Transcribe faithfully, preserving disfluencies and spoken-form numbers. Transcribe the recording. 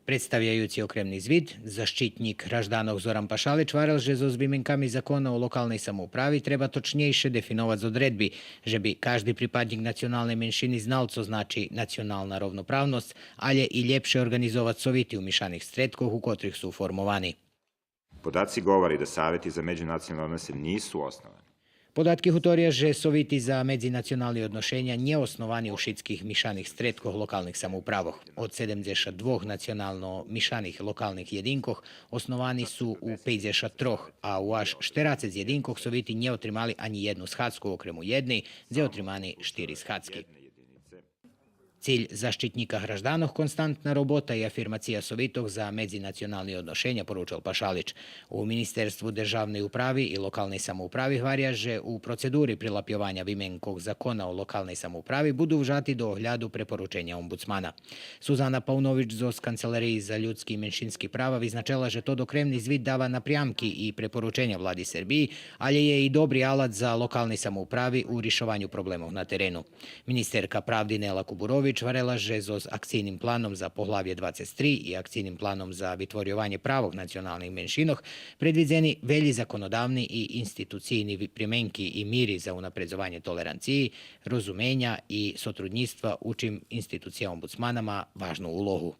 Представяюци окремни звит, защитнїк гражданох Зоран Пашалич гварел же зоз вименками Закона о локалней самоуправи треба точнєйше дефиновац одредби, же би кажди припаднїк националней меншини знал цо значи национална ровноправносц, алє и лєпше орґанизовац совити у мишаних стредкох у котрих су формовани. Podaci govori da saveti za međunacionalne odnose nisu osnovani. Податки гуторя же совити за медзинационални одношеня нє основани у шицких мишаних стредкох локалних самоуправох. Од седемдзешат двох национално мишаних локалних єдинкох основани су у пейдзешат трох, а у аж штерацец єдинкох совити нє отримали анї єдну схадзку окрем у єдней, дзе отримани штири схадзки. Циль защитнїка гражданох константна робота и афирмация совитох за медзинационални одношеня, поручел Пашалич. У Министерству державней управи и локалней самоуправи гваря же у процедури прилапйованя вименкох Закона о локалней самоуправи буду вжати до огляду препорученя омбудсмана. Сузана Паунович зоз Канцелариї за людски и меншински права визначела же тот окремни звит дава напрямки и препорученя влади Сербиї, алє є и добри алат за локални самоуправи у ришованю проблемох на терену. Министерка правди Нела Кубурович гварела же зоз акцийним планом за поглавє двацец три и акцийним планом за витворйованє правох националних меншинох предвидзени велї законодавни и институцийни ви-, применки и мири за унапредзованє толеранциї, розуменя и сотруднїцтва, у чим институция омбудсмана ма важну улогу.